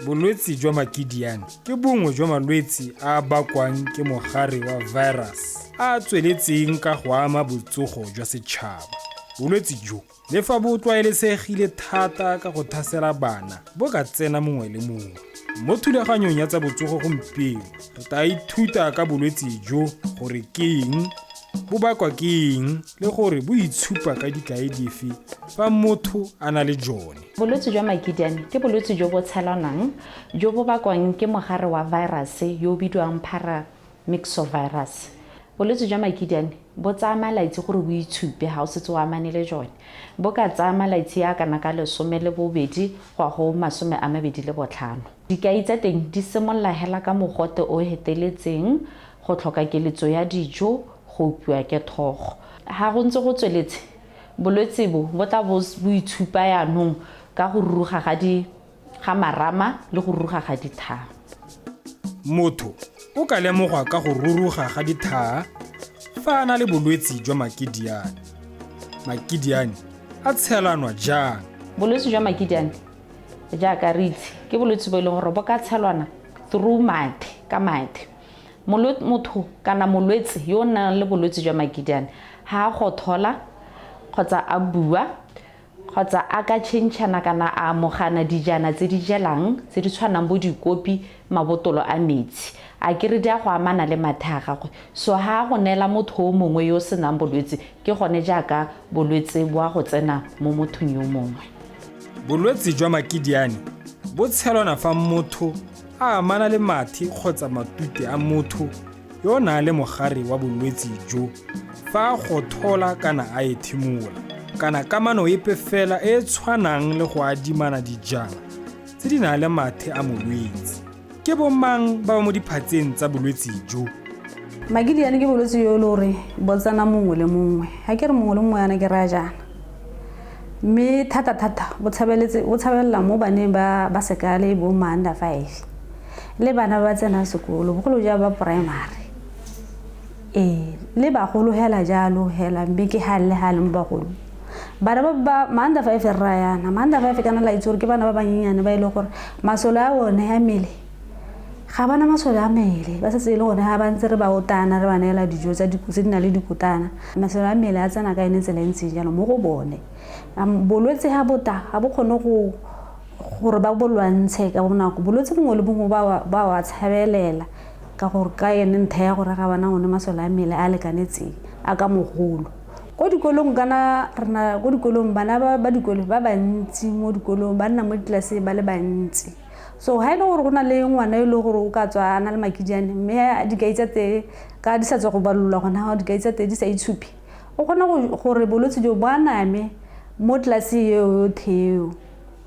Bolwetse jwa makidiane ke bongwe jwa malwetse a a bakwang ke mogare wa virus a a tsweletseng ka go ama botsogo jwa setšhaba. Bolwetse jo le fa bo tlwaelesegile thata ka go thasela bana, bo ka tsena mongwe le mongwe. Mo thulaganyong ya tsa botsogo gompieno re tla ithuta ka bolwetse jo, gore ke eng, bo bakwa ke eng le gore bo itshupa ka dikai dife fa motho a na le jone. Bolwetse jwa makidiane ke bolwetse jo bo tshelanang jo bo bakwang ke mogare wa virus yo o bidiwang paramyxovirus. Bolwetse jwa makidiane bo tsaya malatsi gore bo itshupe ga o setse o amane le jone. Bo ka tsaya malatsi a kana ka 12 go ya go 25. Dikai tsa teng di simolola hela ka mogote o heteletseng, go tlhoka keletso ya dijo, go opiwa ke thogo. Ga go ntse go tsweletse, bolwetse bo bo tla bo bo itshupa yaanong ka go ruruga ga di ga marama le go ruruga ga dithaa. Motho o ka lemogwa ka go ruruga ga dithaa fa a na le bolwetse jwa makidiane. Makidiane a tshelanwa jang? Bolwetse jwa makidiane jaaka re itse ke bolwetse bo e leng gore bo ka tshelwana through mathe, ka mathe. Motho kana molwetse yo o nang le bolwetse jwa makidiane ha a gothola kgotsa a bua kgotsa a ka tšhentšhana kana a amogana dijana tse di jelang tse di tshwanang bo dikopi, mabotolo a metsi, a kere di a go amana le mathe a gagwe. So ha a go neela motho o mongwe yo o senang bolwetse, ke gone jaaka bolwetse bo a go tsena mo mothong yo mongwe. Bolwetse jwa makidiane bo tshelwana fa motho a amana le mathe kgotsa matute a motho yo o nang le mogare wa bolwetse jo fa a gothola kana a ethimola, kana kamano epe fela e e tshwanang le go adimana dijana tse di nang le mathe a molwetse. Ke bomang ba ba mo diphatseng tsa bolwetse jo? Makidiane ke bolwetse jo e le gore bo tsena mongwe le mongwe. Ga ke re mongwe le mongwe yana ke raya jaana, mme thata-thata bo tshabelela mo baneng ba ba sekale bo ma under 5 le bana ba ba tsenang sekolo, bogolo jang ba primary. Ee, le bagolo hela jalo hela, mme ke ga le ga le mo bagolo. Bana ba ba ma under 5 re raya yana, ma under 5 kana la itse gore ke bana ba banyenyane ba e leng gore masole a bone a mmele ga bana masole a mmele, ba setse e le gone ga ba ntse re ba otana re ba neela dijo tse di nang le dikotana, masole a mmele a tsena ka ene tsela e ntseng jalo mo go bone. Bolwetse ga bo ta ga bo kgone go gore ba bo lwantshe ka bonako, bolwetse bongwe le bongwe ba wa tshabelela ka gore ka ene ntlha ya gore ga bana one masole a mmele a lekanetseng a ka mogolo. Ko dikolong kana rena ko dikolong bana ba dikolo ba bantsi mo dikolong, ba nna mo ditlelaseng ba le bantsi. So ha e le gore go na le ngwana e le gore o ka tswa a na le makidiane mme dikai tsa teng ka di sa tswa go balolwa gona ga dikai tsa teng di sa itshupe, o kgona gore bolwetse jo bo aname mo tlelaseng eo yotlhe eo.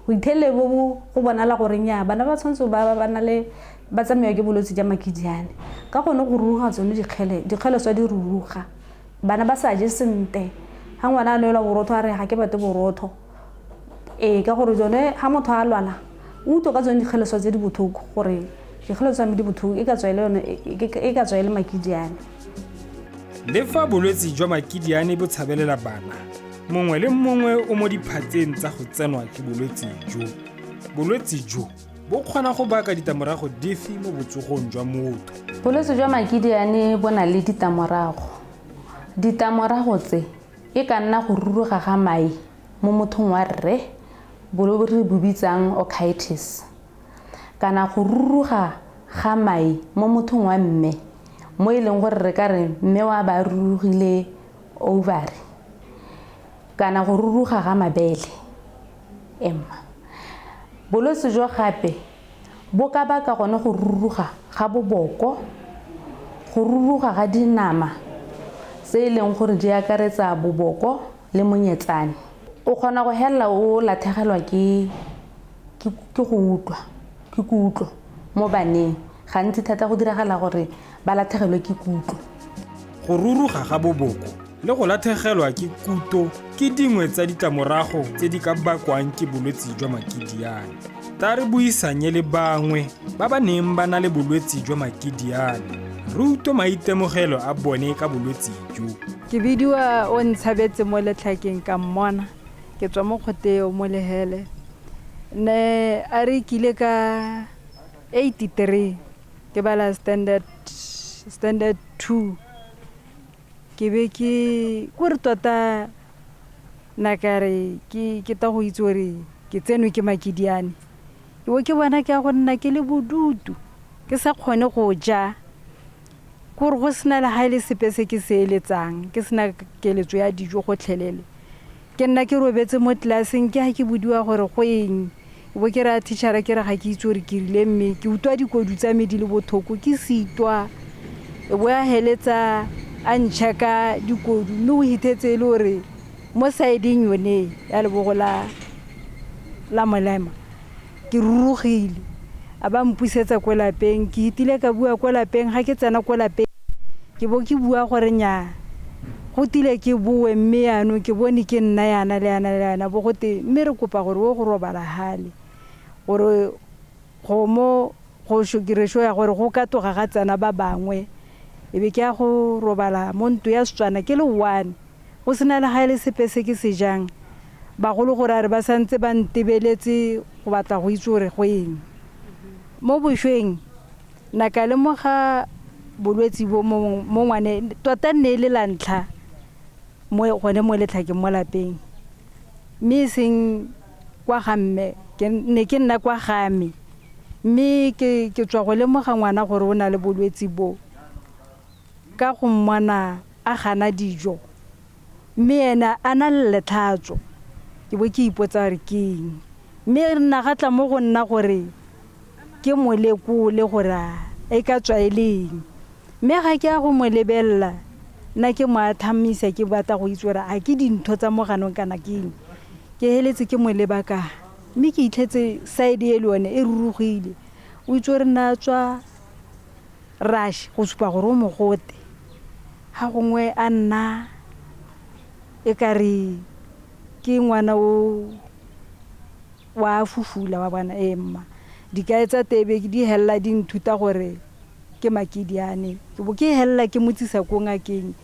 Go ithele bo go bonala gore nnyaa bana ba tshwanetse ba ba na le ba tsamaiwa ke bolwetse jwa makidiane ka gone go ruruga tsone dikgele, dikgele tswa di ruruga, bana ba sa je sentle. Ga ngwana a neelwa borotho a re ga ke batle borotho, ee ka gore jone ga motho a lwala o utlwa ka tsone dikgeleswa tse di botlhoko gore dikgeleswa tsa me di botlhoko, e ka tswa e le yone, e ka tswa e le makidiane. Le fa bolwetse jwa makidiane bo tshabelela bana, mongwe le mongwe o mo diphatseng tsa go tsenwa ke bolwetse jo. Bolwetse jo bo kgona go baka ditlamorago dife mo botsogong jwa motho? Bolwetse jwa makidiane bo na le ditlamorago. Ditlamorago tse e ka nna go ruruga ga mae mo mothong wa rre, bo re bo bitsang orchitis, kana go ruruga ga mae mo mothong wa mme, mo e leng gore re ka re mme wa ba rurugile ovary, kana go ruruga ga mabele. Emma. Bolwetse jo gape bo ka baka gone go ruruga ga boboko, go ruruga ga dinama tse e leng gore di akaretsa boboko le monyetsane. O kgona go helela o latlhegelwa ke go utlwa, ke kutlo mo baneng. Gantsi thata go diragala gore ba latlhegelwe ke kutlo. Go ruruga ga boboko le go latlhegelwa ke kuto ke dingwe tsa ditlamorago tse di ka bakwang ke bolwetse jwa makidiane. Tla re buisanye le bangwe ba ba neng ba na le bolwetse jwa makidiane, re utlwe maitemogelo a bone ka bolwetse jo. Ke bidiwa o ntshabetse mo letlhakeng ka mmona, ke tswa mo kgoteo mo Lehele. Ne a re kile ka 83 ke bala standard 2, ke be ke kore tota nna ka re ke ta go itse gore ke tsenwe ke makidiane. Ke bo ke bona ke ya go nna ke le bodutu, ke sa kgone go ja, kore go sena le ga e le sepe se ke se eletsang, ke sena keletso ya dijo gotlhelele. Ke nna ke robetse mo tlelaseng, ke ga ke bodiwa gore go eng, bo ke raya teachera ke re ga ke itse gore ke rile, mme ke utlwa dikodu tsa me di le botlhoko, ke sitwa. E bo a heletsa a ntšheka dikodu, mme o hithetse e le gore mo saedeng yone ya lebogo la molema ke rurugile. A ba mpusetsa ko lapeng, ke hitile ka bua ko lapeng. Ga ke tsena ko lapeng ke bo ke bua gore nnyaa, go tile ke boe, mme yaanong ke bone ke nna yana le yana le yana, bo gote mme re kopa gore o go robala hale, gore go mo go shokirešo ya gore go ka toga ga tsena ba bangwe. E be ke ya go robala mo ntlo ya Setswana ke le one, go sena le ga e le sepe se ke se jang. Bagolo gore a re ba santse ba ntebeletse go batla go itse gore go eng. Mo bošweng nna ka lemoga bolwetse bo mo ngwane, tota nne e le la ntlha mo gone mo Letlhakeng mo lapeng, mme e seng kwa ga mme, ne ke nna kwa ga me, mme ke tswa go lemoga ngwana gore o na le bolwetse bo ka go mmona a gana dijo, mme ena a na le letlhatso. Ke bo ke ipotsa gore ke eng, mme nna ga tla mo go nna gore ke mo lekole gore e ka tswa e le eng. Mme ga ke ya go mo lebelela, nna ke mo athamisa, ke batla go itse gore a ke dintho tsa mo ganong kana ke eng. Ke heletse ke mo leba ka, mme ke itlhetse side e le yone e rurugile. O itse gore nna tswa rush go supa gore o mogote, ga gongwe a nna e ka re ke ngwana o wa fufula wa bona. E mma dikai tsa tebe di hella di nthuta gore ke makidiane, ke bo ke hella ke motsisa ko ngakeng.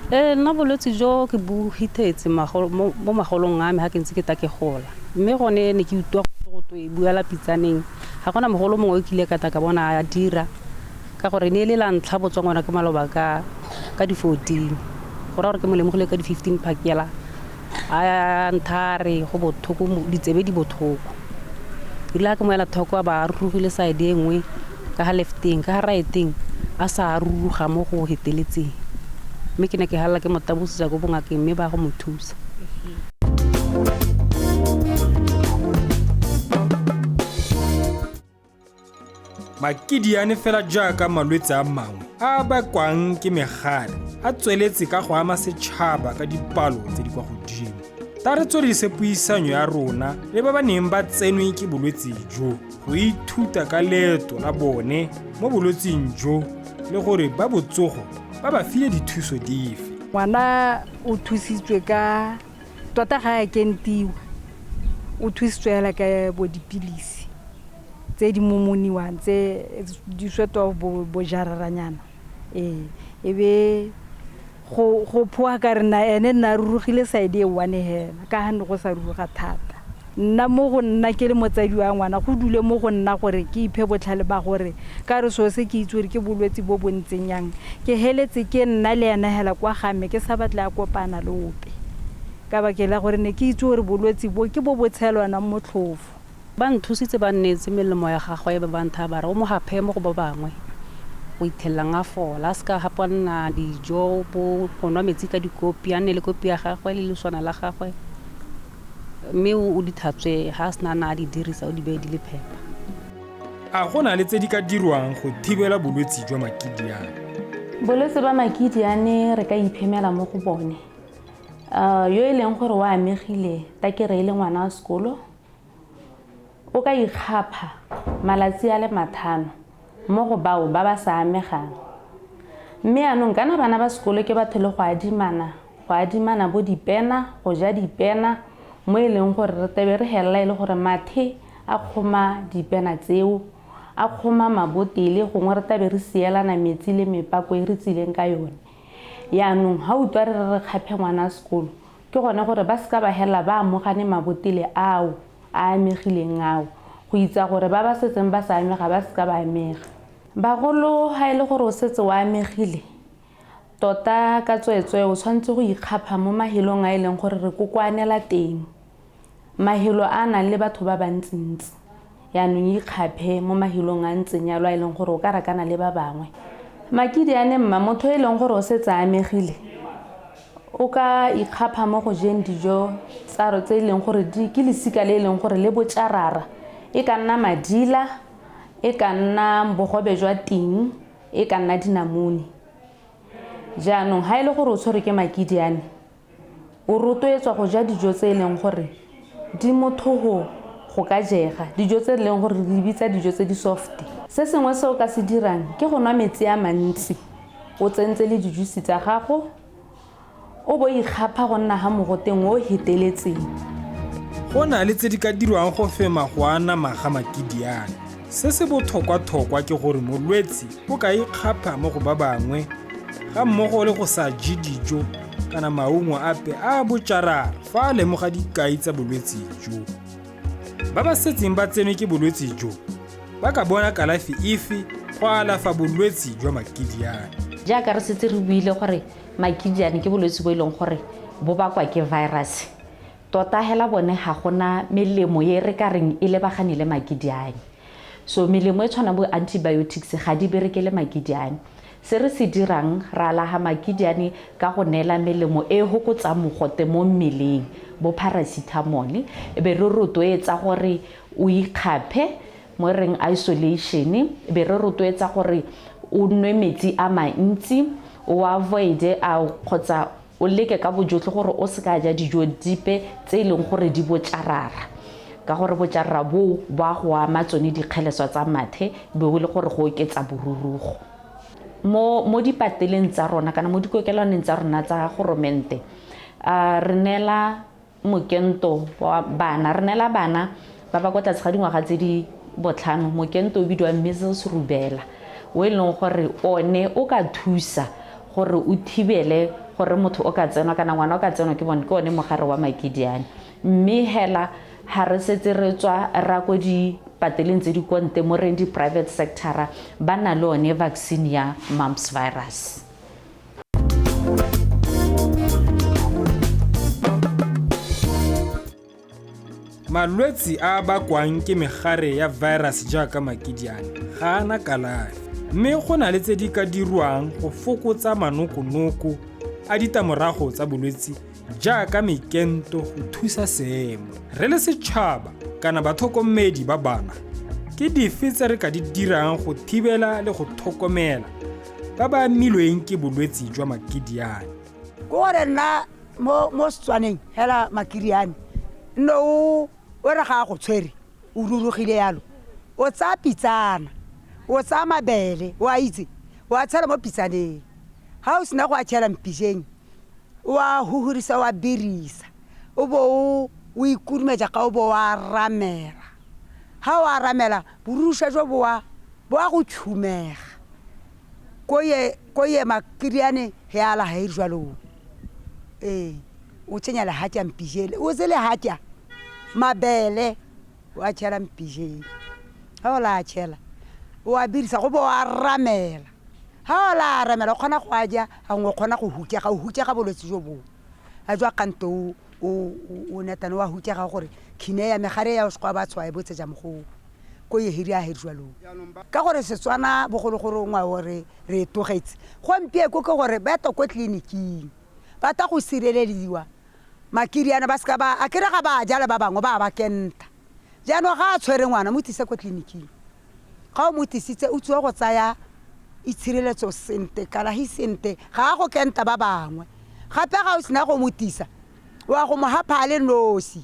Nna bolwetse jo ke bo hithetse mo magolong a me ga ke ntse ke ta ke gola, mme gone ne ke utlwa go twe buela pitsaneng. Ga gona mogolo mongwe o kile ka ta ka bona a dira, ka gore ne e le la ntlha botswa ngwana ke maloba ka di-14, go raya gore ke mo lemogile ka di-15 phakela a nthare go botlhoko, ditsebe di botlhoko. Erile ga ke mo ela thoko a ba rurugile side e nngwe ka ga lefteng, ka ga righteng a sa ruruga mo go heteletseng, mme ke ne ke halela ke mo tabosetsa ko bongakeng, mme ba go mo thusa. Makidiane fela jaaka malwetse a mangwe a a bakwang ke megare a tsweletse ka go ama setšhaba ka dipalo tse di kwa godimo. Ta re tsweledise puisanyo ya rona le ba ba neng ba tsenwe ke bolwetse jo go ithuta ka leeto la bone mo bolwetseng jo le gore ba botsogo ba ba file dithuso dife. Ngwana o thusitswe ka tota ga a kentiwa, o thusitswe hela ka bo dipilisi tse di momoniwang tse di sort of bojararanyana. E be go phoa ka re nna ene nna rurugile side e one hela, ka ga ne go sa ruruga thata. Nna mo go nna ke le motsadi wa ngwana, go dule mo go nna gore ke iphe botlhale ba gore ka re so se ke itse gore ke bolwetse bo bo ntseng yang. Ke heletse ke nna le ena hela kwa ga me, ke sa batle a kopana le ope, ka bakeng la gore ne ke itse gore bolwetse bo ke bo bo tshelwanang motlhofo. Ba nthusitse, ba nneetse melemo ya gagwe, ba ba ntha ba re o mo gaphe mo go ba bangwe go ithelang a fola, a seka gape a nna dijo bo go nwa metsi ka dikopi, a nne le kopi ya gagwe le leswana la gagwe, mme o di tlhatswe ga a sena a di dirisa, o di beye di le phepa. A go na le tse di ka dirwang go thibela bolwetse jwa makidiane? Bolwetse ba makidiane re ka iphemela mo go bone. Yo e leng gore o amegile ta ke re e le ngwana wa sekolo, o ka ikgapha malatsi a le 5 mo go bao ba ba sa amegang. Mme yaanong kana bana ba sekolo ke batho le go adimana bo dipena, go ja dipena, mo e leng gore re tebe re helela e le gore mathe a kgoma dipena tseo, a kgoma mabotele, gongwe re tlabe re sielana metsi le mepako e re tsileng ka yone. Yaanong ha utlwa re re kgaphe ngwana sekolo, ke gone gore ba seka ba hela ba amogane mabotele ao a amegileng ao go itsa gore ba ba setseng ba sa amega ba seka ba amega. Bagolo ga e le gore o setse o amegile tota ka tsweetswee o tshwanetse go ikgapha mo mahelong a e leng gore re kokoanela teng, mahelo a a nang le batho ba bantsintsi. Yaanong ikgaphe mo mahelong a ntseng yalo a e leng gore o ka rakana le ba bangwe. Makidiane mma, motho e leng gore o setse a amegile o ka ikgapha mo go jeng dijo tsa tse e leng gore ke lesika le e leng gore le botšarara, e ka nna madila, e ka nna bogobe jwa ting, e ka nna dinamune. Jaanong ga e le gore o tshwerwe ke makidiane, o rotloetswa go ja dijo tse e leng gore di mothogo go ka jega, dijo tse e leng gore re di bitsa dijo tse di soft. Se sengwe se o ka se dirang ke go nwa metsi a mantsi o tsentse le dijusi tsa gago, o bo ikgapha go nna ga mogoteng o o heteletseng. Go na le tse di ka dirwang go fema go anama ga makidiane. Se se botlhokwa-tlhokwa ke gore molwetse o ka ikgapha mo go ba bangwe ga mmogo le go sa je dijo kana maungo ape a a botšarara fa a lemoga dikai tsa bolwetse jo. Ba ba setseng ba tsenwe ke bolwetse jo ba ka bona kalafi efe go alafa bolwetse jwa makidiane? Jaaka re setse re buile gore makidiane ke bolwetse bo e leng gore bo bakwa ke virus, tota hela bone ga gona melemo e re ka reng e lebagane le makidiane. So melemo e tshwanang bo antibiotics ga di berekele makidiane. Se re se dirang, re alaha makidiane ka go neela melemo e e hokotsang mogote mo mmeleng, bo paracetamol, e be re rotloetsa gore o ikgaphe mo re reng isolation, e be re rotloetsa gore o nwe metsi a mantsi, o avoid-e a kgotsa o leke ka bojotlhe gore o seka ja dijo dipe tse e leng gore di botšarara, ka gore botšarara boo bo a go ama tsone dikgeleswa tsa mathe, be o le gore go oketsa borurugo. Mo dipateleng tsa rona kana mo dikokelwaneng tsa rona tsa goromente, re neela mokento wa bana, re neela bana ba ba kwa tlase ga dingwaga tse di botlhano mokento o bidiwang measles rubella, o e leng gore one o ka thusa gore o thibele gore motho o ka tsenwa kana ngwana o ka tsenwa ke bone ke one mogare wa makidiane. Mme hela ha re setse re tswa ra ko dipateleng tse di ko ntle mo reng di-private sector-a, ba na le one vaccine ya mumps virus. Malwetse a a bakwang ke megare ya virus jaaka makidiane ga a na kalafi, mme go na le tse di ka dirwang go fokotsa manokonoko a ditlamorago tsa bolwetse jaaka mekento go thusa seemo. Re le setšhaba kana batlhokomedi ba bana, ke dife tse re ka di dirang go thibela le go tlhokomela ba ba amilweng ke bolwetse jwa makidiane? Ke gore nna mo Setswaneng hela makiriane nne o re ga a go tshwere o rurugile yalo, o tsaya pitsana, o tsaya mabele, o a itse, o a tshela mo pitsaneng. Ga o sena go a tshela mpijeng, o a huhurisa, o a birisa, o bo o ikurumetsa ka o bo o a ramela. Ga o a ramela, borusha jo bo a go tshumega. Ko ye makiriane he a la he jalo. Ee, o tsenya lehatša mpijele, o se lehatša mabele o a tšhela mpijeng. Ga o la a tšhela, o a birisa go bo a ramela. Ga o la a ramela o kgona go a ja, gangwe o kgona go hutšega, o hutšega bolwetse jo bongwe. A jwa kante o netane wa hutšega gore khine ya megare ya o sekwa ba tshwa e botsetsa mogolo. Ko ye hiri a hiri jalo. Ka gore Setswana bogologolo ngwao re e togetse. Gompieko ke gore ba eta ko tleliniking, ba ta go sirelediwa makiriana ba seka ba a kere ga ba jala ba bangwe ba ba kenta. Jaanong ga a tshwere ngwana mo tlise ko tleliniking. Ga o mo tlisitse o tswe go tsaya itshireletso sente, kalafi sente, ga a go kenta ba bangwe. Gape ga o sena go mo tisa, wa go mo hapha a le nosi.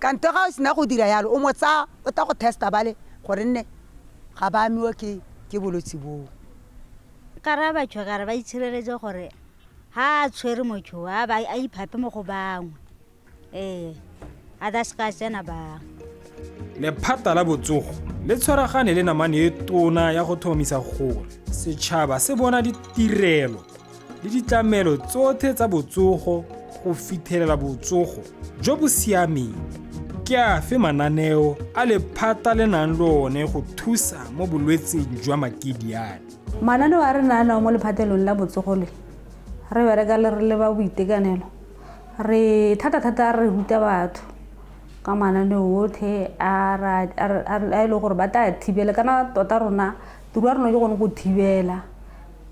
Kante ga o sena go dira yalo, o mo tsaya o tla go testa bale gore nne ga ba amiwa ke bolwetse boo. Ka raya batho ka re ba itshireletse gore ha a tshwere motho a ba a iphape mo go bangwe, ee, a ta se ka tsena bangwe. Lephata la botsogo le tshwaragane le namane e tona ya go tlhomamisa gore setšhaba se bona ditirelo le ditlamelo tsotlhe tsa botsogo go fitlhelela botsogo jo bo siameng. Ke afe mananeo a lephata le nang le one go thusa mo bolwetseng jwa makidiane? Mananeo a re nang nao mo lephatelong la botsogo le re bereka le re le ba boitekanelo, re thata-thata re ruta batho ka mananeo otlhe a e leng gore ba tla thibela. Kana tota rona tiro ya rona ke gone go thibela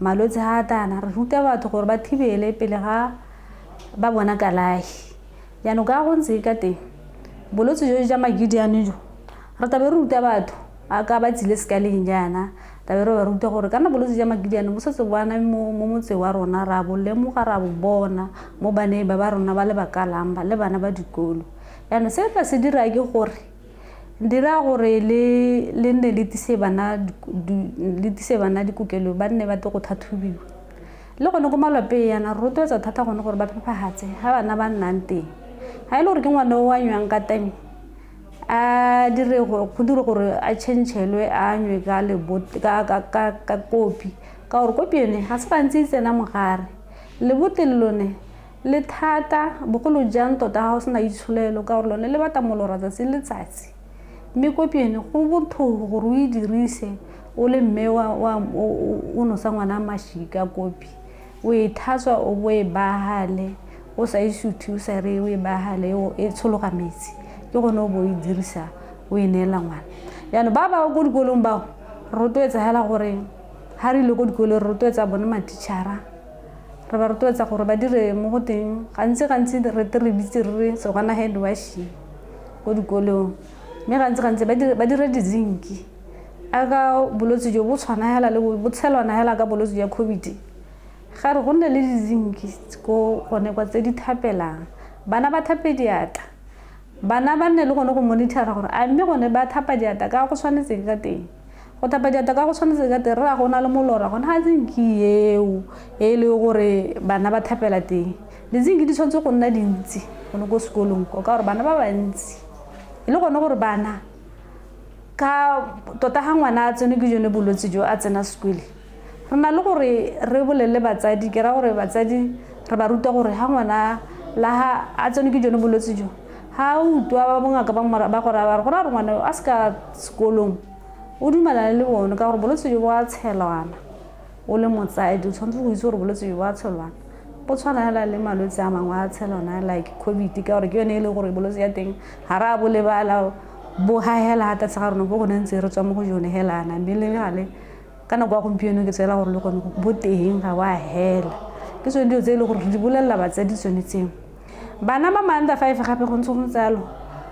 malwetse a tana, re ruta batho gore ba thibele pele ga ba bona kalafi. Jaanong ka go ntse ka teng, bolwetse jo jwa makidiane jo re tlabe re ruta batho a ka ba tsile sekaleng jaana, tlabe re ba ruta gore kana bolwetse jwa makidiane bo setse bo aname mo motseng wa rona, ra bo lemoga, ra bo bona mo baneng ba ba rona ba le ba kalang ba le bana ba dikolo. Jaanong se tla se dira ke gore dira gore le nne le tlise bana le tlise bana dikokelong, ba nne ba tle go tlhatlhobiwa. Le gone ko malapeng yana re rotloetsa thata gone gore ba phepagatse ga bana ba nnang teng. Ga e le gore ke ngwana o a nywang ka time, a dire go dire gore a change-elwe a nywe ka kopi, ka gore kopi yone ga se gantsi e tsena mogare. Lebotlele lone le thata bogolo jang tota ga o sena itsholelo, ka gore lone le batla molora tsatsi le letsatsi. Mme kopi yone go botlhofo gore o e dirise o le mme o nosa ngwana mašwi ka kopi, o e tlhatswa o bo e bagale, o sa e suthe o sa re o e bagale, e tshologa metsi, ke gone o bo o e dirisa o e neela ngwana. Jaanong ba ba ko dikolong bao re rotloetsa fela gore ga re ile ko dikolong re rotloetsa bone ma-teacher-a, re ba rotloetsa gore ba dire mo go teng gantsi gantsi re tle re bitse re re Setswana hand washing ko dikolong, mme gantsi gantsi ba dire di-zinc a ka bolwetse jo bo tshwana fela le bo tshelwana fela ka bolwetse jwa COVID. Ga re go nne le di-zinc ko gone kwa tse di thapelang, bana ba thape diatla, bana ba nne le gone go monitor-a gore a mme gone ba thapa diatla ka go tshwanetseng ka teng. Go thapa diatla ka go tshwanetseng ka teng re ra go na le molora gone ga zinc eo e le gore bana ba thapela teng. Di-zinc di tshwanetse go nna dintsi gone ko sekolong ka gore bana ba bantsi, e le gone gore bana ka tota ga ngwana a tsene ke jone bolwetse jo a tsena sekole, re na le gore re bolelele batsadi. Ke raya gore batsadi re ba ruta gore ga ngwana la ga a tsene ke jone bolwetse jo, ga utlwa ba bongaka ba go raya ba re go raya gore ngwana a se ka sekolong, o dumelane le bone ka gore bolwetse jo bo a tshelwana. O le motsadi o tshwanetse go itse gore bolwetse jo bo a tshelwana, bo tshwana fela le malwetse a mangwe a tshelwana like COVID, ka gore ke yone e le gore bolwetse ya teng ga re a bo lebala, bo gagela ga tlase ga rona bo gone ntse re tswa mo go jone helana, mme le gale ka nako ya gompieno ke tsela gore le gone bo teng ga bo a hela. Ke tsone dilo tse e leng gore re di bolelela batsadi tsone tseo. Bana ba ma-under 5 gape go ntse go ntse jalo,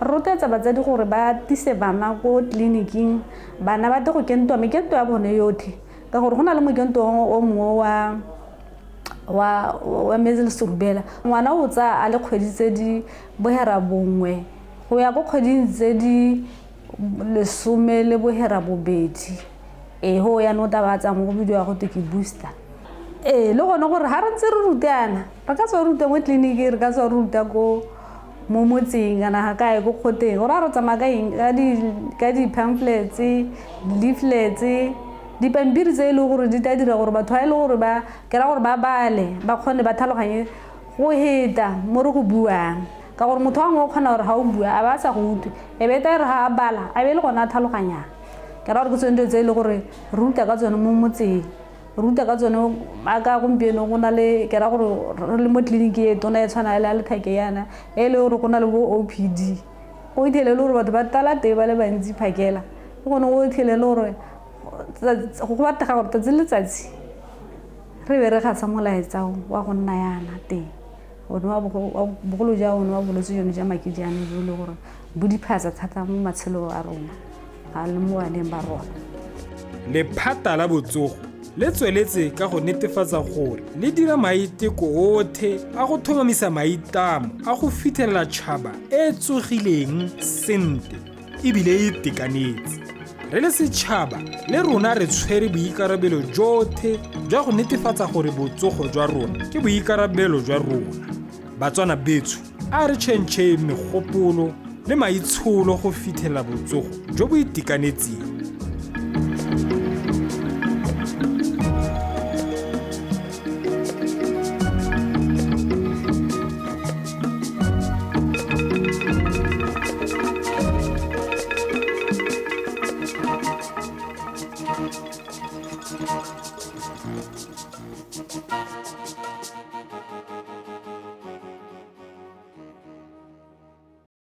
re rotloetsa batsadi gore ba tlise bana ko tleliniking, bana ba tle go kentwa mekento ya bone yotlhe, ka gore go na le mokento o mongwe wa measles rubella, ngwana o tsaya a le kgwedi tse di bohera bongwe go ya ko kgweding tse di 18, ee go ya no tla ba tsaya mo go bidiwa go twe ke booster. Ee, le gone gore ga re ntse re rutana, re ka tswa re ruta mo tleliniking, re ka tswa re ruta ko mo motseng kana ga kae ko kgoteng, gore a re tsamaya ka eng, ka di-pamphlets, leaflets, dipampiri tse e leng gore di tla dira gore batho ba e leng gore ba ke raya gore ba bale, ba kgone ba tlhaloganye go heta mo re go buang. Ka gore motho wa ngwe o kgona gore ga o bua a ba a sa go utlwe, e be e tla re ga a bala a be e le gone a tlhaloganyang. Ke raya gore ke tsone dilo tse e leng gore re ruta ka tsone mo motseng, re ruta ka tsone a ka gompieno go na le, ke raya gore re le mo tleliniking e tona e tshwana le ya Lethake yana, e le gore go na le bo OPD, go fitlhele e le gore batho ba tlala teng ba le bantsi phakela, ke gone go fitlhele e le gore go batlega gore tsatsi le letsatsi re be re gasa molaetsa wa go nna yana teng, one wa bogolo jwa one wa bolwetse jone jwa makidiane jo e le gore bo diphatsa thata mo matshelong a rona ga le mo baneng ba rona. Lephata la botsogo le tsweletse ka go netefatsa gore le dira maiteko otlhe a go tlhomamisa maitlamo a go fitlhelela tšhaba e e tsogileng sentle ebile e itekanetse. Re le setšhaba le rona re tshwere boikarabelo jotlhe jwa go netefatsa gore botsogo jwa rona ke boikarabelo jwa rona. Batswana betsho, a re tšhentšheng megopolo le maitsholo go fitlhelela botsogo jo bo itekanetseng.